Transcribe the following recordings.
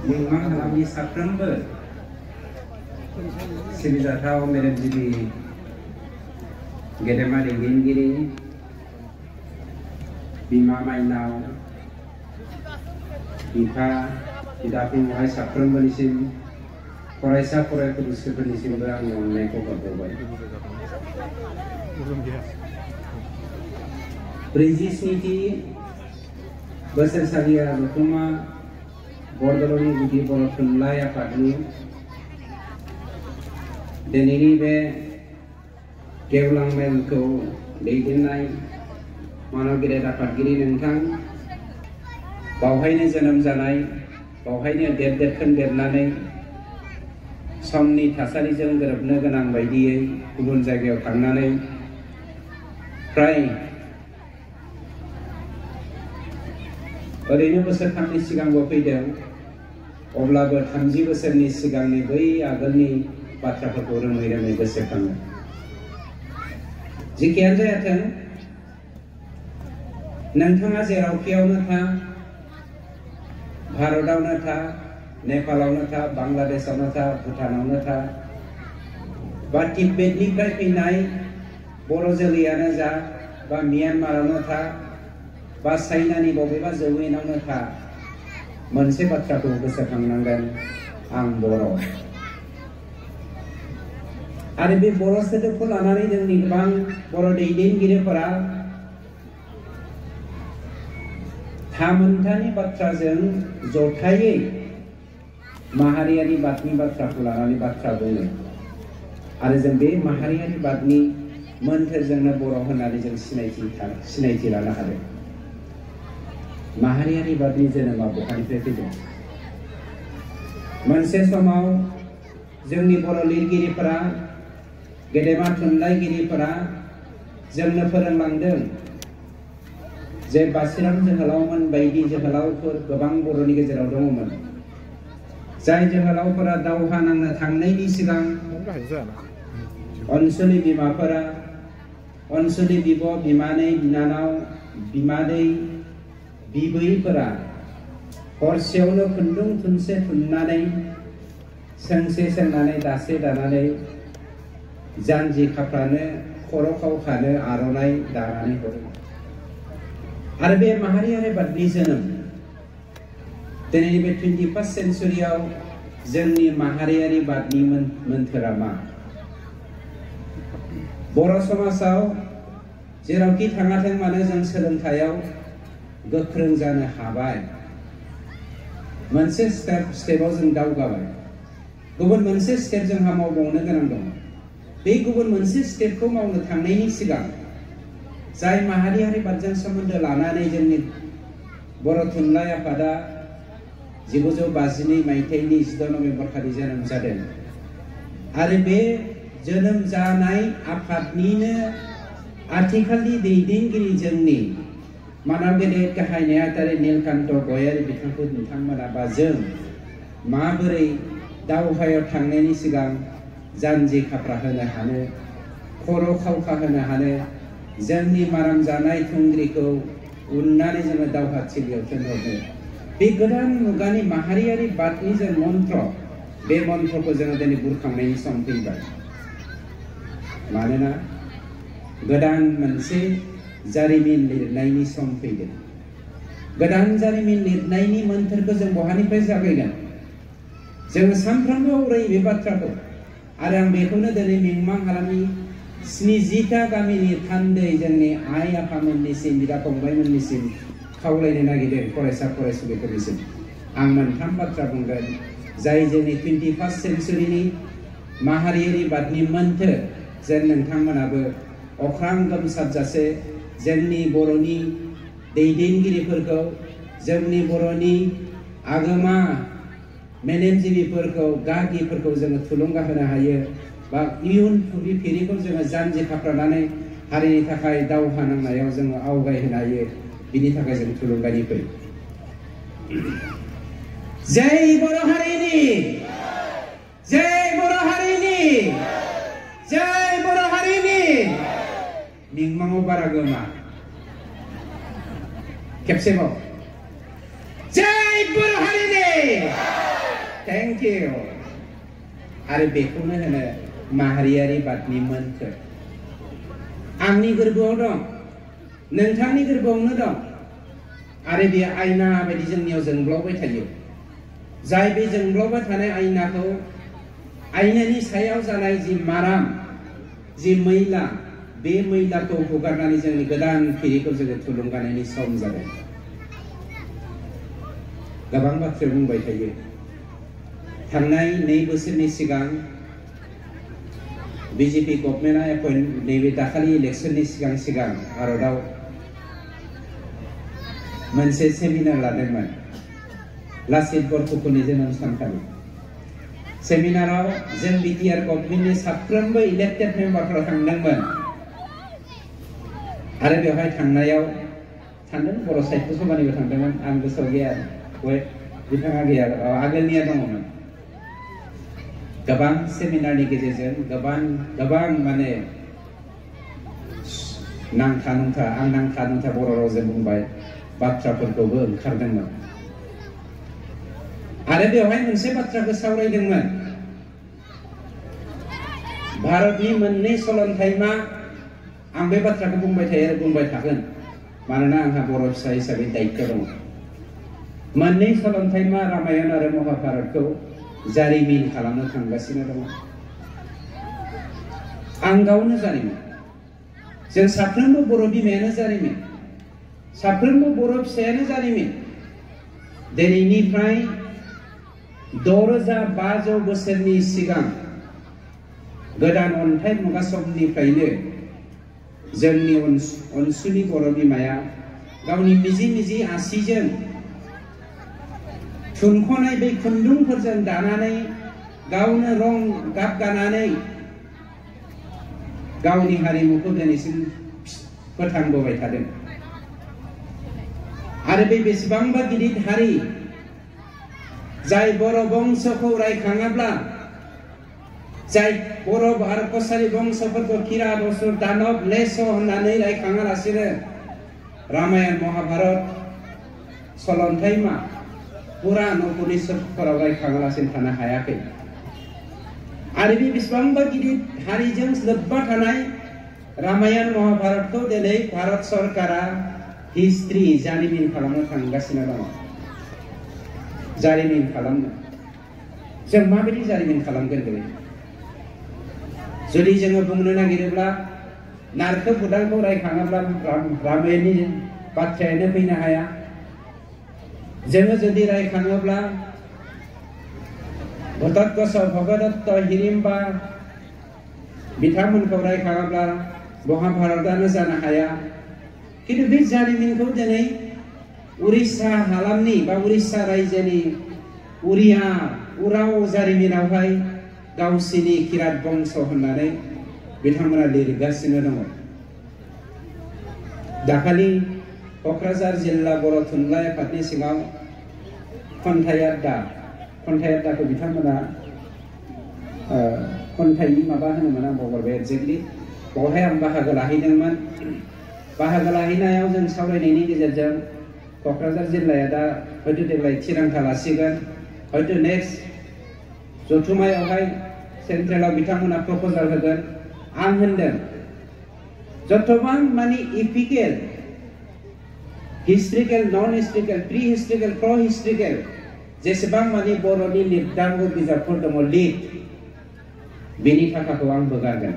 मिंमा हालामनि साफ्रोमबो सिबिजाथाव मेलेमजिबि गेदेमा दैदेनगिरि बिमा माइनाव बिफा बिदा फंबाय साफ्रोमबोनिसिम फरायसा फरायसुलिफोरनिसिमबो आंनि अननायखौ बावहरबाय। 47थि बोसोरसालिया दतमा बरदलनि गुदि बर' थुनलाइ आफादनि दिनैनि बे गेवलां मेलखौ दैदेननाय मानव गेदेर आफादगिरि नोंथां, बावहायनो जोनोम जानाय, बावहायनो देरखोन देरनानै समनि थासारिजों गोरोबनो गोनां बायदियै गुबुन जायगायाव थांनानै फ्राय ओरैनो बोसोरथामनि सिगांबो फैदों, अब्लाबो 30 बोसोरनि सिगांनि बै आगोलनि बाथ्राफोरखौ रोमै रोमै गोसोखाङो। जिखियानो जायाथों, नोंथाङा जेरावखियावनो था, भारतआवनो था, नेपालावनो था, बांलादेशआवनो था, भुटानावनो था, बा तिब्बेतनिफ्राय फैनाय बर' जोलैयानो जा, बा म्यानमारावनो था, बा चाइनानि बबेबा जौयेनावनो था, मोनसे बाथ्राखौ गोसोखांनांगोन, आं बर'। आरो बे बर' सोदोबखौ लानानै जोंनि गोबां बर' दैदेनगिरिफोरा थामोनथानि बाथ्राजों जथायै माहारियारि बादनि बाथ्राखौ लानानै बाथ्रा बुङो। आरो जों बे माहारियारि बादनि मोन्थोरजोंनो बर' होननानै जों सिनायथि लानो हादों। माहारियारि बादनि जोनोमा बहानिफ्राय फैदों? मोनसे समाव जोंनि बर' लिरगिरिफोरा, गेदेमा थुनलाइगिरिफोरा जोंनो फोरोंलांदों जे बासिराम जोहोलावमोन बायदि जोहोलावफोर गोबां बर'नि गेजेराव दङमोन, जाय जोहोलावफोरा दावहा नांनो थांनायनि सिगां अनसुलि बिमाफोरा, अनसुलि बिब', बिमानै, बिनानाव, बिमादै, बिबैफोरा हरसेयावनो खुन्दुं थुनसे थुननानै, सोंसे सोंनानै, दासे दानानै, जानजि खाफ्रानो, खर' खावखानो आर'नाइ दानानै हरो। आरो बे माहारियारि बादनि जोनोम, दिनैनि बे 21st सेन्चुरियाव जोंनि माहारियारि बादनि मोन्थोरा मा? बर' समाजाव जेरावखि थाङाथों मानो जों सोलोंथायाव गोख्रों जानो हाबाय। मोनसे स्टेपाव जों दावगाबाय, गुबुन मोनसे स्टेप जोंहा मावबावनो गोनां दं। बे गुबुन मोनसे स्टेपखौ मावनो थांनायनि सिगां जाय माहारियारि बादजों सोमोन्दो लानानै जोंनि बर' थुनलाइ आफादा 1952 मायथाइनि 16 नभेम्बर खालि जोनोम जादों, आरो बे जोनोम जानाय आफादनिनो आथिखालनि दैदेनगिरि जोंनि मानव गेदेर गाहाय नेहाथारि नीलकान्त गयारी बिथांमोना बा जों माबोरै दावहायाव थांनायनि सिगां जानजि खाफ्रा होनो हानो, खर' खावखा होनो हानो, जोंनि माराम जानाय थुंग्रिखौ उननानै जोङो दावहाथिलियाव थिनहरनो, बे गोदान मुगानि माहारियारि बादनि जे मन्त्र, बे मन्त्रखौ जोङो दिनै बुरखांनायनि सम फैबाय। मानोना गोदान मोनसे जारिमिन लिरनायनि सम फैदों। गोदान जारिमिन लिरनायनि मोन्थोरखौ जों बहानिफ्राय जागायगोन? जोङो सानफ्रोमबो अरायो बे बाथ्राखौ, आरो आं बेखौनो दिनै मिंमा हालामनि 70टा गामिनि थान्दै जोंनि आइ आफामोननिसिम, बिदा फंबायमोननिसिम खावलायनो नागिरदों, फरायसा फरायसुलिफोरनिसिम। आं मोनथाम बाथ्रा बुंगोन जाय जोंनि 21st सेन्चुरिनि माहारियारि बादनि मोन्थोर, जेन नोंथांमोनाबो अख्रां गोमसारजासे जोंनि बर'नि दैदेनगिरिफोरखौ, जोंनि बर'नि आगोमा मेलेमजिबिफोरखौ, गागिफोरखौ जोङो थुलुंगा होनो हायो, बा इयुन फिरिखौ जोङो जानजि खाफ्रानानै हारिनि थाखाय दावहा नांनायाव जोङो आवगायहोनो हायो। बिनि थाखाय जों थुलुंगानि फै। जय बर' हारिनि, जय बर' हारिनि, जय बर' हारिनि। मिंमाङाव बारा गोमा, खेबसेबाव जय बर' हारिनि। केओ आरो बेखौनो होनो माहारियारि बादनि मोन्थोर आंनि गोरबोआव दं नोंथांनि गोरबोआवनो दं आरो बे आयना बायदि जोंनियाव जोंब्लावबाय थायो जाय बे जोंब्लावबाय थानाय आयनाखौ आयनानि सायाव जानाय जि माराम जि मैला बे मैलाखौ हुगारनानै जोंनि गोदान फिरिखौ जोङो थुलुंगानायनि सम जाबाय गोबां बाथ्रा बुंबाय थायो थांनाय 2 बोसोरनि सिगां बीजेपी गभर्नमेन्टआ एपइन्ट नैबे दाखालि इलेक्शननि सिगां भारतआव मोनसे सेमिनार लादोंमोन लाचित बरफुकननि जोनोम सानखालि सेमिनाराव जों बिटिआर गभर्नमेन्टनि साफ्रोमबो इलेक्टेड मेम्बारफोरा थांदोंमोन आरो बेवहाय थांनायाव थांदों बर' साहित्य सभानिबो थांदोंमोन आं गोसोआव गैया बिथाङा गैया आगोलनिया दङमोन गोबां सेमिनारनि गेजेरजों गोबां माने नांथा नुंथा आं नांथा नुंथा बर' रावजों बुंबाय बाथ्राफोरखौबो ओंखारदोंमोन आरो बेवहाय मोनसे बाथ्राखौ सावरायदोंमोन भारतनि मोननै सलन्थाइमा आं बे बाथ्राखौ बुंबाय थायो आरो बुंबाय थागोन मानोना आंहा बर' फिसा हिसाबै दायित्व दङ मोननै सलन्थाइमा रामायण आरो महाभारतखौ जारिमिन खालामनो थांगासिनो दङ आं गावनो जारिमिन जों साफ्रोमबो बर' बिमायानो जारिमिन साफ्रोमबो बर' फिसायानो जारिमिन दिनैनिफ्राय 6500 बोसोरनि सिगां गोदान अन्थाइ मुगा समनिफ्रायनो जोंनि अनसुलि बर' बिमाया गावनि मिजि आसिजों थुनख'नाय बे खुन्दुंफोरजों दानानै गावनो रं गाब गानानै गावनि हारिमुखौ दिनैसिम फोथांबोबाय थादों आरो बे बेसेबांबा गिदिर हारि जाय बर' बंशखौ रायखाङाब्ला जाय बर' आरो कसारि बंशफोरखौ किरात असुर दानब लेस होननानै रायखाङालासिनो रामायण महाभारत सलन्थाइमा पुराण उपनिषदफोराव रायखाङालासिनो थानो हायाखै आरो बे बेसेबांबा गिदिर हारिजों लोब्बा थानाय रामायण महाभारतखौ दिनै भारत सरकारा हिस्ट्रि जारिमिन खालामनो थांगासिनो दङ जारिमिन खालामनो जों माबायदि जारिमिन खालामगोन दिनै जुदि जोङो बुंनो नागिरोब्ला नारखो बुदांखौ रायखाङाब्ला रामायणनि बाथ्रायानो फैनो हाया जोङो जुदि रायखाङोब्ला घटोत्कच भगदत्त हिडिम्बा बिथांमोनखौ रायखाङाब्ला महाभारतआनो जानो हाया किन्तु बे जारिमिनखौ दिनै उरिष्या हालामनि बा उरिष्या रायजोनि उराव जारिमिनावहाय गावसिनि किरात बंश होननानै बिथांमोना लिरगासिनो दङ दाखालि क'क्राझार जिल्ला बर' थुनलाइ आफादनि सिङाव खन्थाइ आड्डाखौ बिथांमोना खन्थाइनि माबा होनोमोन आं बावगारबाय एक्जेक्टलि बेवहाय आं बाहागो लाहैदोंमोन बाहागो लाहैनायाव जों सावरायनायनि गेजेरजों क'क्राझार जिल्लाया दा हयथ' देग्लाय थिरांथा लासिगोन हयथ' नेक्स्ट जथुमायावहाय सेन्ट्रेलाव बिथांमोना प्रप'जाल होगोन आं होनदों जथबां माने इपिकेल हिस्ट्रिकेल नन हिस्ट्रिकेल प्रि हिस्ट्रिकेल प्र हिस्ट्रिकेल जेसेबां माने बर'नि लिरनांगौ बिजाबफोर दङ लिर बेनि थाखाखौ आं बोगारगोन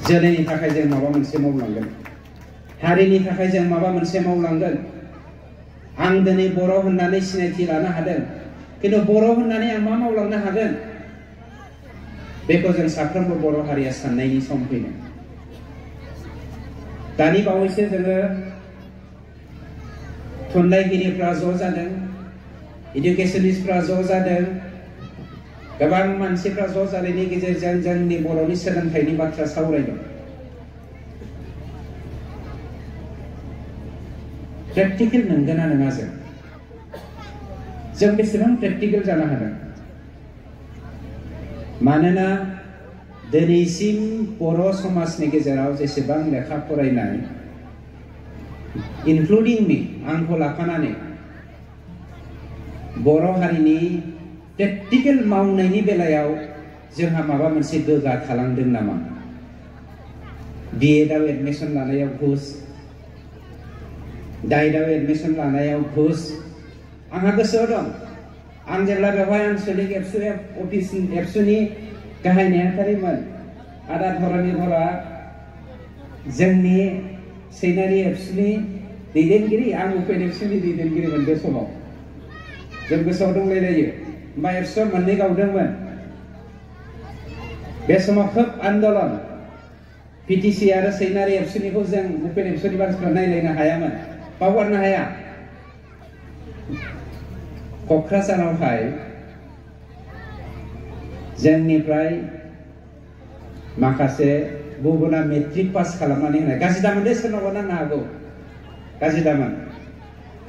जोलैनि थाखाय जों माबा मोनसे मावलांगोन हारिनि थाखाय जों माबा मोनसे मावलांगोन आं दिनै बर' होननानै सिनायथि लानो हादों किन्तु बर' होननानै आं मा मावलांनो हागोन बेखौ जों साफ्रोमबो बर' हारिया साननायनि सम फैदों दानि बावैसो जोङो थुनलाइगिरिफ्रा ज' जादों इडुकेसनिस्टफ्रा ज' जादों गोबां मानसिफ्रा ज' जानायनि गेजेरजों जोंनि बर'नि सोलोंथाइनि बाथ्रा सावरायदों प्रेक्टिकेल नंगौना नङा जों बेसेबां प्रेक्टिकेल जानो हादों मानोना दिनैसिम बर' समाजनि गेजेराव जेसेबां लेखा फरायनाय इनक्लुडिं मी आंखौ लाफानानै बर' हारिनि प्रेक्टिकेल मावनायनि बेलायाव जोंहा माबा मोनसे गोगा थालांदों नामा? बिएडआव एडमिशन लानायाव घुस, डाइटआव एडमिशन लानायाव घुस। आंहा गोसोआव दं, आं जेब्ला बेवहाय आनसलिक एबसुनि गाहाय नेहाथारिमोन आदा धरनीधरा जोंनि सैनारि एबसुनि दैदेनगिरि, आं उपेन एबसुनि दैदेनगिरिमोन बे समाव। जों गोसोआव दंलायलायो। होमबा एबसुआ मोननै गावदोंमोन। बे समाव खोब आन्दलन, पिटिसि आरो सैनारि एबसुनिखौ जों उपेन एबसुनि मानसिफ्रा नायलायनो हायामोन, बावगारनो हाया। क'क्राझारावहाय जोंनिफ्राय माखासे गुबुना मेट्रिक पास खालामनानै होनाय, गाज्रि दामोन दे सोरनावबा नांनो हागौ, गाज्रि दामोन।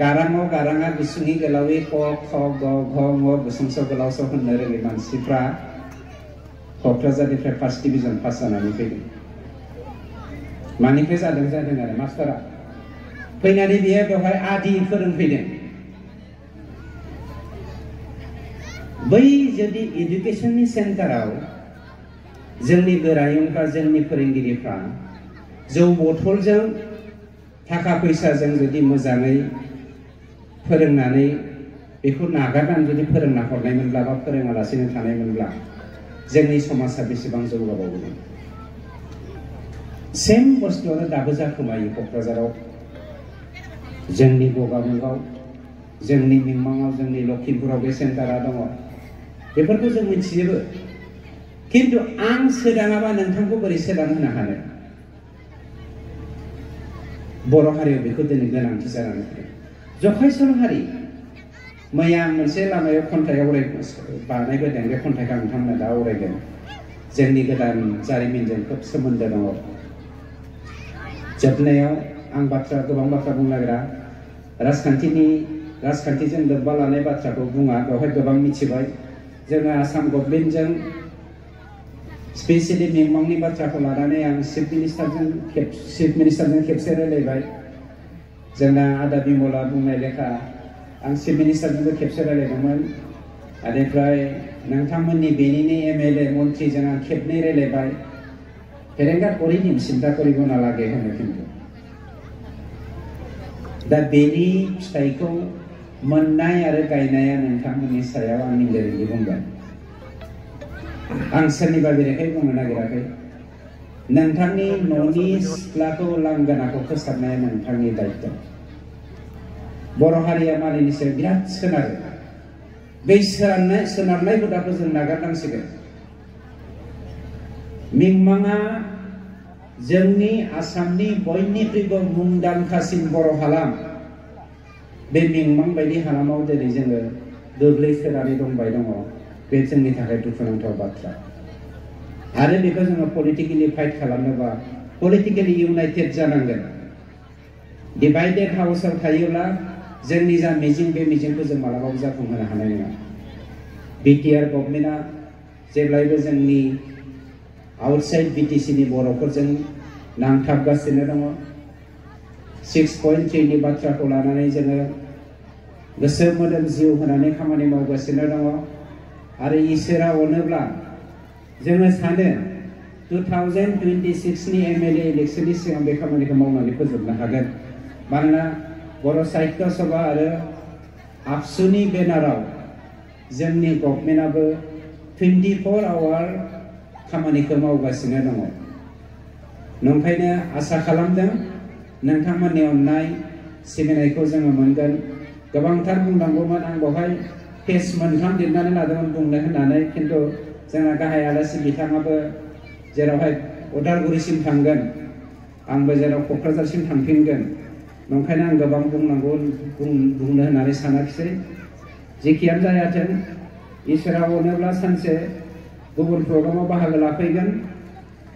गाराङाव गाराङा गुसुङै गोलावै क ख ग घ ङ गुसुंस' गोलावस' होननो रोङै मानसिफ्रा क'क्राझारनिफ्राय फार्स्ट डिभिजन पास जानानै फैदों। मानिफ्राय जादों आरो मास्टारा फैनानै बियो बेवहाय आदि फोरोंफैदों। बै जुदि एडुकेशननि सेन्टाराव जोंनि गोरायुंफ्रा, जोंनि फोरोंगिरिफ्रा जौ बथलजों थाखा फैसाजों जुदि मोजाङै फोरोंनानै बेखौ नागारनानै जुदि फोरोंना हरनायमोनब्ला बा फोरोङालासिनो थानायमोनब्ला जोंनि समाजा बेसेबां जौगाबावगौमोन। सेम बुस्थुआनो दाबो जाखोमायो क'क्राझाराव, जोंनि गगामुगाव, जोंनि मिमाङाव, जोंनि लखिमपुराव बे सेन्टारा दङ। बेफोरखौ जों मिथिजोबो, खिन्थु आं सोदाङाबा नोंथांखौ बोरै सोदांहोनो हानो? बर' हारियाव बेखौ दिनै गोनांथि जानानै फैदों। जखायसल हारि। मैया आं मोनसे लामायाव खन्थाइ बानायबोदों, बे खन्थाइखौ नोंथांमोना दा आवरायगोन। जोंनि गोदान जारिमिनजों खोब सोमोन्दो दङ। जोबनायाव आं गोबां बाथ्रा बुंनो नागिरा, राजखान्थिजों लोब्बा लानाय बाथ्राखौ बुङा, बेवहाय गोबां मिथिबाय। जोङो आसाम गभर्नमेन्टजों स्पेसियेलि मिमांनि बाथ्राखौ लानानै आं चिफ मिनिस्टारजों खेबसे रायलायबाय। जोंना आदा बिमला बुंनाय लेखा आं चिफ मिनिस्टारजोंबो खेबसे रायलायदोंमोन। बेनिफ्राय नोंथांमोननि बेनिनो एमएलए मन्थ्रिजों आं खेबनै रायलायबाय। फेरेंगा करिदिम सिन्था करिब नालागे होनो, खिन्थु दा बेनि फिथाइखौ मोननाय आरो गायनाया नोंथांमोननि सायाव आंनि लिरगिरि बुंबाय। आं सोरनिबा बेरेखायै बुंनो नागिराखै। नोंथांनि न'नि सिथ्लाखौ, लांगोनाखौ फोसाबनाया नोंथांनि दायित्व। बर' हारिया मालायनि सायाव बिराद सोनारो। बे सोनारनाय हुदाखौ जों नागारनांसिगोन। मिमाङा जोंनि आसामनि बयनिख्रुइबो मुंदांखासिन बर' हालाम। बे मिमां बायदि हालामाव दिनै जोङो गोग्लैसोनानै दंबाय दङ। बे जोंनि थाखाय दुखुनांथाव बाथ्रा। आरो बेखौ जोङो पलिटिकेलि फाइट खालामनोबा पलिटिकेलि इउनाइटेड जानांगोन। डिभाइडेड हाउसआव थायोब्ला जोंनि जा मिजिं, बे मिजिंखौ जों मालाबाबो जाफुंहोनो हानाय नङा। बिटिआर गभर्नमेन्टआ जेब्लायबो जोंनि आउटसाइड बिटिसिनि बर'फोरजों नांथाबगासिनो दङ। 6.3 नि बाथ्राखौ लानानै जोङो गोसो मोदोम जिउ होनानै खामानि मावगासिनो दङ। आरो इसोरा अनोब्ला जोङो सानो 2026 नि एमएलए इलेक्शननि सिगां बे खामानिखौ मावनानै फोजोबनो हागोन। मानोना बर' साहित्य सभा आरो आबसुनि बेनाराव जोंनि गभर्नमेन्टआबो 24 आवार खामानिखौ मावगासिनो दङ। नंखायनो आसा खालामदों नोंथांमोननि अननाय सिबिनायखौ जोङो मोनगोन। गोबांथार बुंनांगौमोन, आं बेवहाय पेज 3 लिरनानै लादोंमोन बुंनो होननानै, खिन्थु जोंना गाहाय आलासि बिथाङाबो जेरावहाय उदालगुरिसिम थांगोन, आंबो जेराव क'क्राझारसिम थांफिनगोन, नंखायनो आं गोबां बुंनो होननानै सानाखिसै। जेखियानो जायाथों, इसोरा अनोब्ला सानसे गुबुन प्रग्रामाव बाहागो लाफैगोन।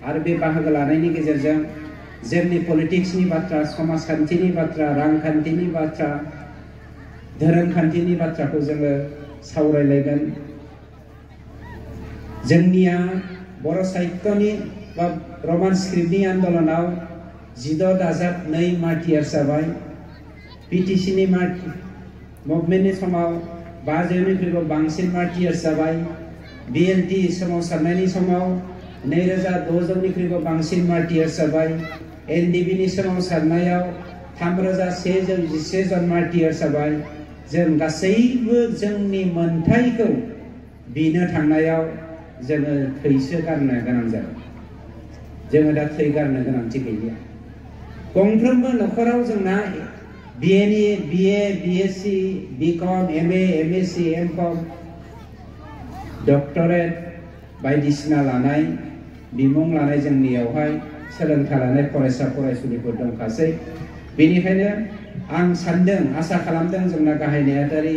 आरो बे बाहागो लानायनि गेजेरजों जोंनि पलिटिक्सनि बाथ्रा, समाजखान्थिनि बाथ्रा, रांखान्थिनि बाथ्रा, धोरोमखान्थिनि बाथ्राखौ जोङो सावरायलायगोन। जोंनिया बर' साहित्यनि बा रमान स्क्रिप्टनि आन्दलनाव 14+2 मार्टियार्स जाबाय। पिटिसिनि मुभमेन्टनि समाव 5,000निख्रुइबो बांसिन मार्टियार्स जाबाय। BLT सोमावसारनायनि समाव 2,600निख्रुइबो बांसिन मार्टियार्स जाबाय। NDB नि सोमावसारनायाव 3,111 जन मार्टियार्स जाबाय। जों गासैबो जोंनि मोनथायखौ बिनो थांनायाव जोङो थैसो गारनो गोनां जाबाय। जोङो दा थै गारनो गोनांथि गैलिया। गंफ्रोमबो नखराव जोंना BA, BSc, BCom, MA, MSc, MCom, doctorate बायदिसिना लानाय बिमुं लानाय जोंनियावहाय सोलोंथाइ लानाय फरायसा फरायसुलिफोर दंखासै। बेनिखायनो आं सानदों, आसा खालामदों जोंना गाहाय नेहाथारि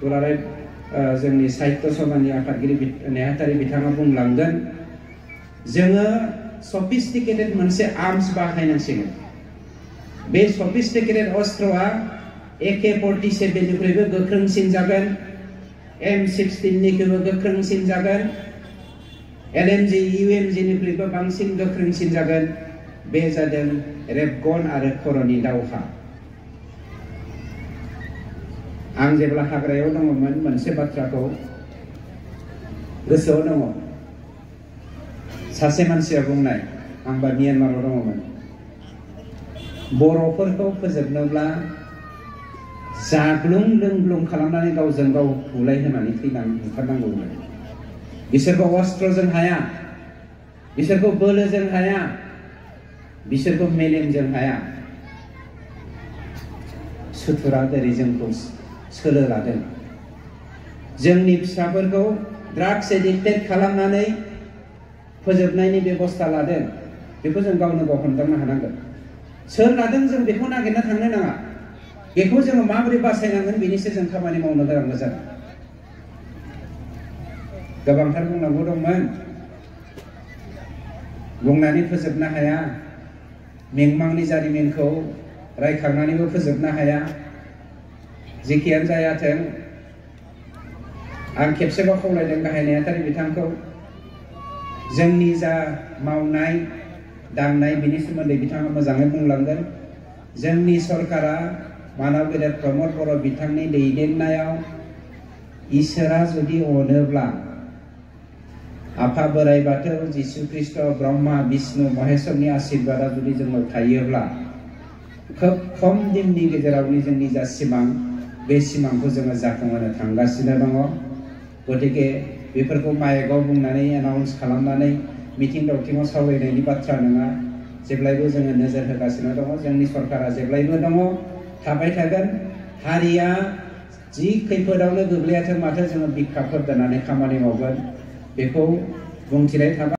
दुलाराय जोंनि साहित्य सभानि आफादगिरि नेहाथारि बिथाङा बुंलांगोन, जोङो सफिस्टिकेटेड मोनसे आर्म्स बाहायनांसिगोन। बे सफिस्टिकेटेड अस्त्रआ AK-47 निख्रुइबो गोख्रोंसिन जागोन, M16 निख्रुइबो गोख्रोंसिन जागोन, LMG, UMG निख्रुइबो बांसिन गोख्रोंसिन जागोन। बे जादों रेबगन आरो खर'नि दावहा। आं जेब्ला हाग्रायाव दङमोन मोनसे बाथ्राखौ गोसोआव दङ। सासे मानसिया बुंनाय, आंबा म्यानमाराव दङमोन, बर'फोरखौ फोजोबनोब्ला जाग्लुं लोंग्लुं खालामनानै गावजों गाव बुलाय होनानै बुथारनांगौमोन। बिसोरखौ अस्त्रजों हाया, बिसोरखौ बोलोजों हाया, बिसोरखौ मेलेमजों हाया। सुथुरा जेरै जोंखौ सोलो लादों, जोंनि फिसाफोरखौ ड्राग्स एडिक्टेड खालामनानै फोजोबनायनि बेबस्था लादों। बेखौ जों गावनो गाव हमदांनो हानांगोन। सोर लादों जों बेखौ नागिरना थांनो नाङा, बेखौ जोङो माबोरै बासायनांगोन बेनिसो जों खामानि मावनो गोनां जादों। गोबांथार बुंनांगौ दंमोन, बुंनानै फोजोबनो हाया। मेंमांनि जारिमिनखौ रायखांनानैबो फोजोबनो हाया। जेखियानो जायाथों, आं खेबसेबाव खावलायदों गाहाय नेहाथारि बिथांखौ, जोंनि जा मावनाय दांनाय बिनि सोमोन्दै बिथाङा मोजाङै बुंलांगोन। जोंनि सरकारा मानव गेदेर प्रमद बर' बिथांनि दैदेननायाव इसोरा जुदि अनोब्ला, आफा बोराइ बाथौ, जिसु ख्रिस्ट, ब्रह्मा, विष्णु, महेश्वरनि आशीर्बादा जुदि जोंनाव थायोब्ला, खोब खम दिननि गेजेरावनो जोंनि जा सिमां, बे सिमांखौ जोङो जाफुंहोनो थांगासिनो दङ। गतिके बेफोरखौ माइकआव बुंनानै एनाउन्स खालामनानै मिथिं दावथिङाव सावरायनायनि बाथ्रा नङा। जेब्लायबो जोङो नोजोर होगासिनो दङ। जोंनि सरकारा जेब्लायबो दङ, थाबाय थागोन। हारिया जि खैफोदावनो गोग्लैयाथों माथो जोङो बिखाफोर दोननानै खामानि मावगोन। बेखौ बुंथिनाय थाबाय।